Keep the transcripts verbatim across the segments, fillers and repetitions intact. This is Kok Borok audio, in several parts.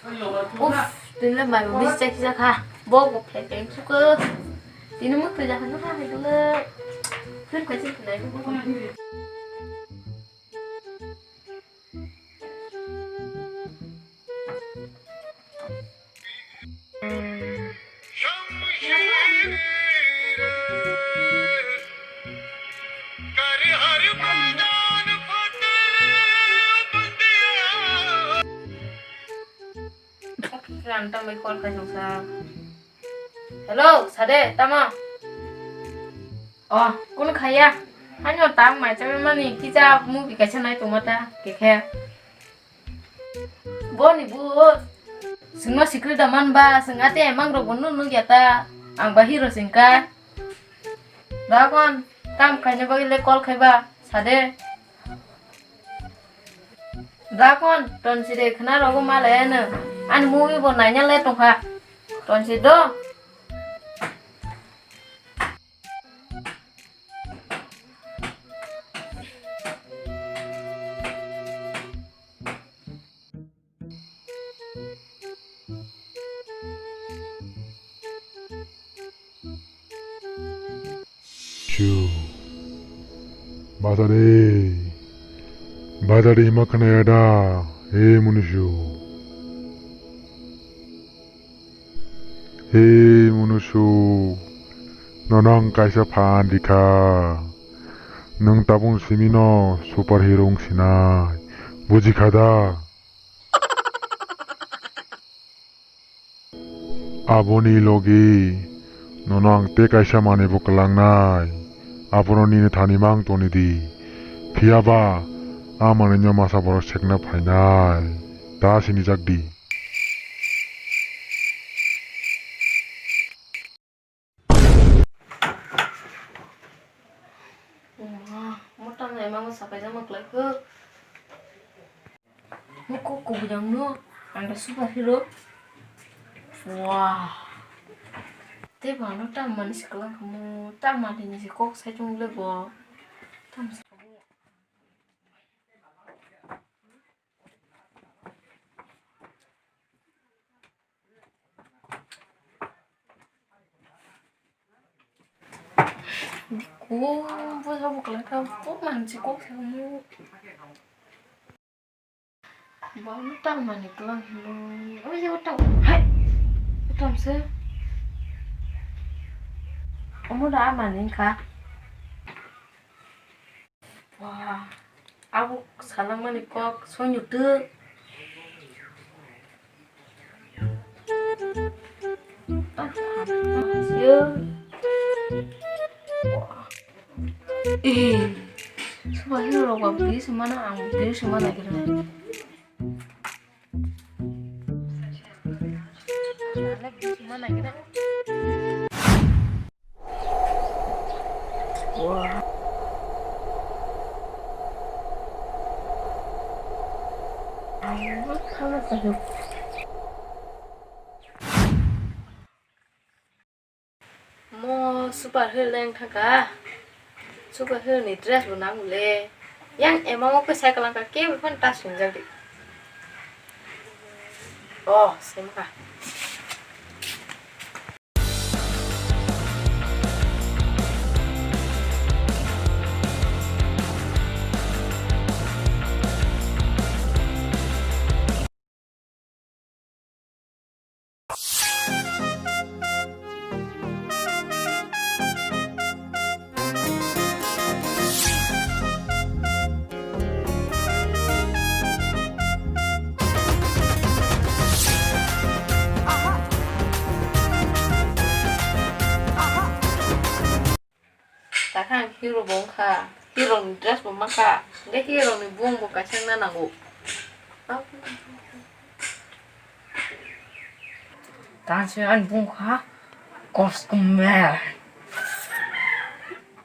Uff, tini le mai bo bisi chakha. Bo bo khe khe suko. Tini mo tuja hanu ha hai dole. Phir khe chini nai. Ang tambai call khai songsa. Hello, sade, tamo? Oh, kun khaya? Ano tang mai chabe mani kisa movie kaisa nai tongma ta, kekhe. Boni bu, singma sikri da man ba, sing ate emang rok bunu nung ya ta, ang ba hero singka. Dakon, kam khaina bagwi le call khaiba, sade. Dakon, tonsi de khna rogo ma le ano. Ani movie bo naina le tongkha. Tonsi do. Shu. Bazar e. Bazar e hima khna ya da. He munusu. He munusu. Nono ang kaisa phan rikha. Nwng tabung simi no super hero wng sinai. Buji kha da? Aboni logi nono ang tei kaisa manwi bo kwlangnai, abono nini thani mang toni di, phiya ba a manwino masa borok sekna phainai, ta sinijak di. Omo, motom nai mango sapai jama kwlai kho. Mo kok kubui jang no, ang da super hero. Wah. Tei bo ano tam mani se kwlai kho mo, tam mani ni se kok sai chung le bo. Tam sa. Ko bo sabo kwlai kha, bo mansi kok samo. Bo no tang mani kwlang hino. Oi, yo tang. Hai. Tang se. Omo da mani kha. Wah, abo salangmani kok soinyo twi. Eh, super hero rok ba biri se mana, ang biri se mana kira. Mo super hero le wngkha ka? Super hero ni dress bo nango le. Yang ema o khe cycle wngkha, kebo phano ta swngjak di. Oh, sema kha. Takha ang hero bo wngkha, hero ni dress bo mankha, hwnkhe hero ni bung bo kaisa wngna nango. Tang se ani bung kha Costume.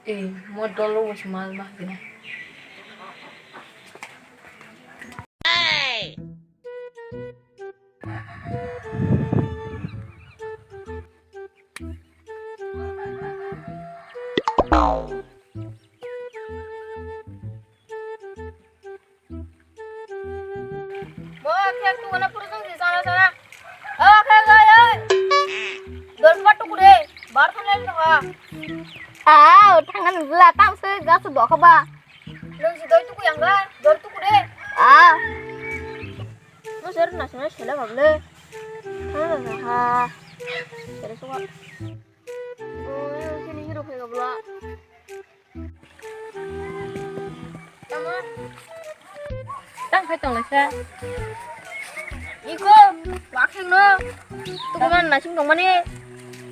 Eh, mo dolo bo se mal ma khe. Bo khe tungana pura tong si sana sana. Tuku de, bar thanglai nokha. Ah, thangan bla tam se gas do kha ba. Nung si doi tuku yang ba, dor tuku de. Ah. Mo ser na sena sela ba ble. Thang na ha. Sere so. Oh, kini hero phai ga bla. Tamo. Tang khai tong laisa. Iko, wakheng no. Tukuman nasing tongmani.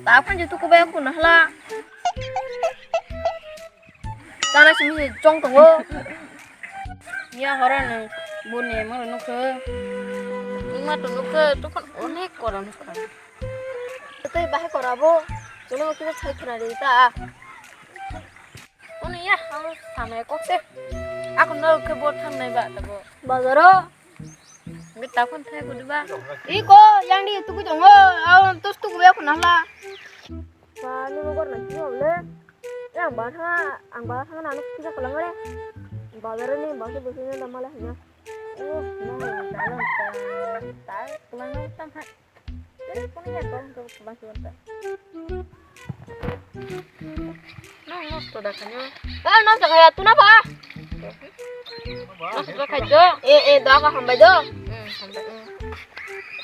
Ta phan je tuku bai kun hala. Tara simi chong tongo. Ya hora no. Boni mo no kho. Nima to no kho, to phan onek kora no kho. Tei bahai kora bo. Jono mo kibo sai khna ri ta. Ono ya, ang sana kok se. Ako no khe bo thangnai ba tabo. Bazaro. Ngi ta kon thai ko diba. Iko, yang di tuku jongo. Aw, tus tuku be ko nala. Ba, ni mo gor na ki hole. Yang ba tha, ang ba tha na nuk kisa kolang re. Bazaro ni ba se bo se na mala hina. Oh, no, ta ta ta kolang tam ha. Nang nosto da khayo. Eh, nosto khaya, tuna ba? Nosto da khayo. Eh, eh, da ka hambai do. Hmm, hambai.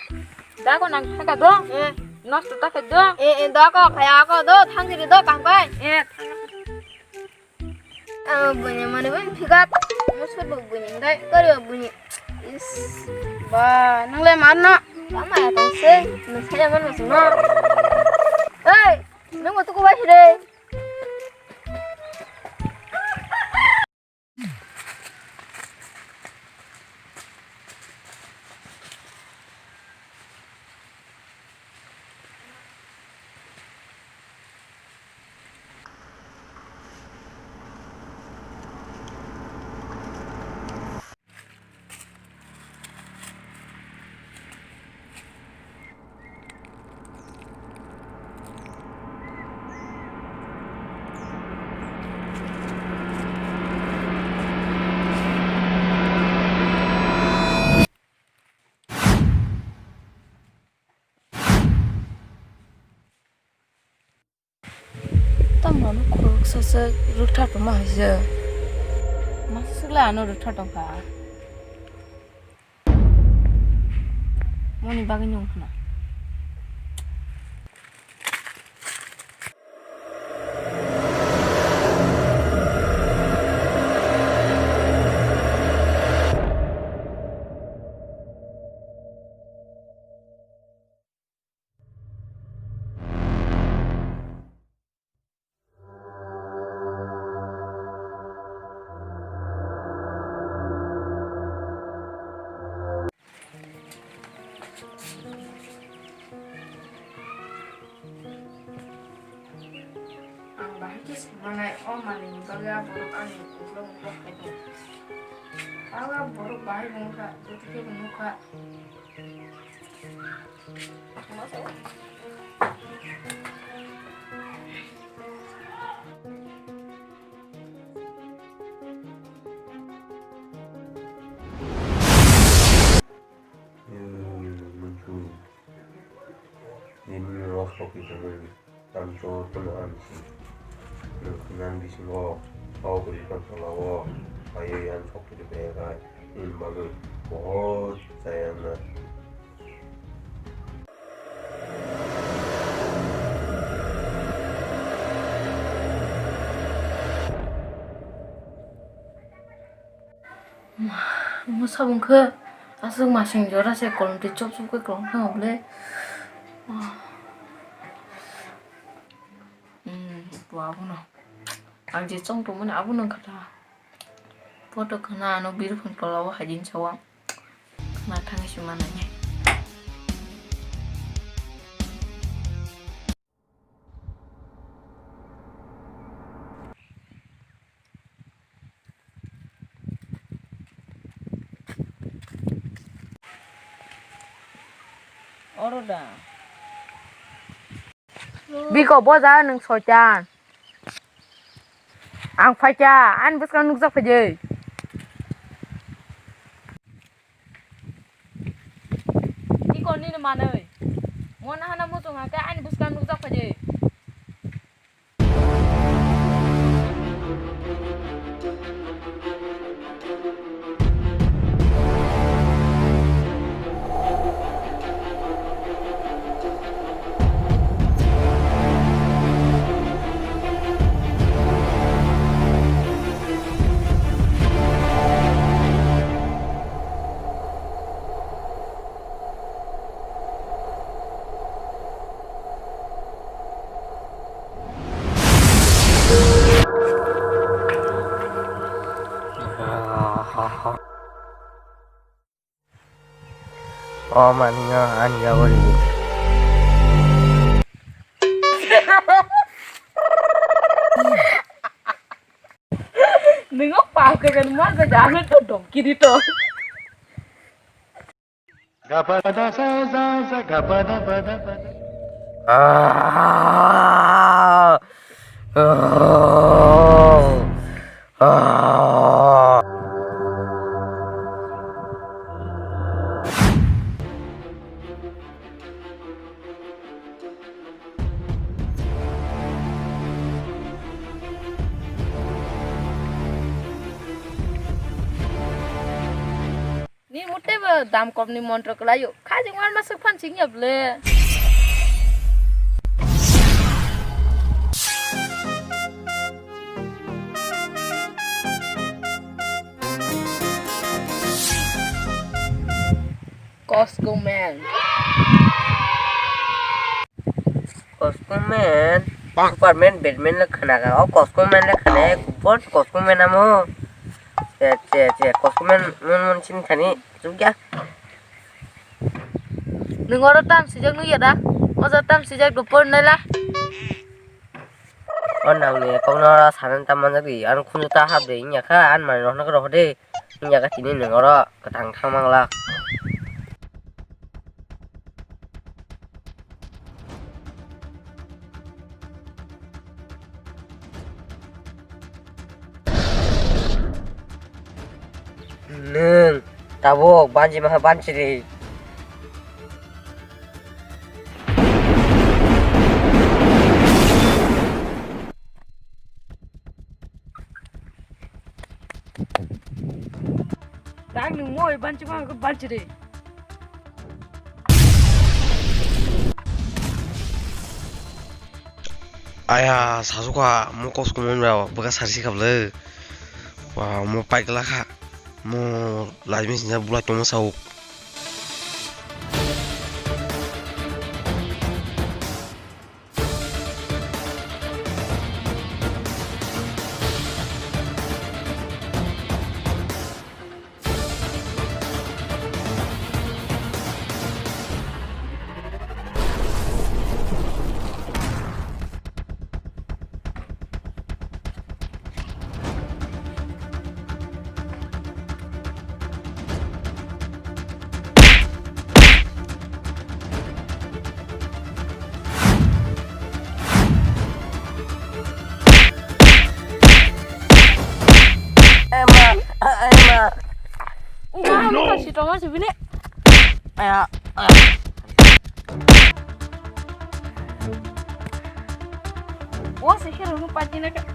Hmm. Da ko nang thaka do. Eh. Nosto da khayo. Eh, eh, da ko khaya ko do, thang diri do, kang kai. Eh, thang. Ah, buini mani buini phikat. Musur bu buini dai kari buini. Is. Ba, nang le mar na. Tama ya tong se. Nang saya man masuk na. Hey, nang waktu ku bahire. Tamo no khoroksa se rwktha tongma hai se. Masa swkla ano rwktha tongkha. Moni bagwi nung khna. Ang bahai khe samanai, o manwini bagwi a borok ani uklok uklok khai tong. Abo borok bahai bo wngkha, joto khe bo nukha. Nini rok sokwi tongmani. Tamsok phano ang si nwng khwnang bisingo kok rwphano tola-o phaiwi ang sok phaijakha, nini bagwi pohor chaya wngna. Omo sabung khe aswk masing jora se kolom twi chop chop khe kolom khe oble. Hmm, bo abono. Ang je chong tongmani abono wngkha ta. Photo khna ano biruphang tola o hai din sawa. Khna thangwi se manai. Oro da. Biko boja nwng soitan. Ang phaikha, ani bwskang nukjak phaidi. Iko nini manwi. Mo nahana muchung hakhe ani bwskang nukjak O manino ani yago rigi. Nungo pa ke jan ma ga jano to dom kiri to. Ah! Ah! Ah! Ni mutebo dam komni montro kwlaio. Khajing wan masuk phan sing ya ble. Cosco Man. Cosco Man? Superman, Batman le khana ka. O Cosco Man le khana, kubun Cosco Man amo. Che, che, che, Cosco Man, mun, mun sin khani, chukya. Nung oro tam sijak nung ya da? O ja tam sijak do por nai la. O nang ni kok no oro sanan tam manjak di, ang khunu ta hap de, inya kha, an mani rohna ka roh de. Wngya khe tini nwng oro kwthang thang manglak. Nwng tabuk banchi maha banchi ri. Dang nung moi banchi ma ko banchi de. Aya, sasuka, mo kos kumon ba, baka sarsi kable. Wa, mo paik lakha. Mo lajmi sinja bulai tongma sauk. Ema, ema. Ungkha, ungkha, si tongma si bini. Aya, aya. O se hero no pati na ka.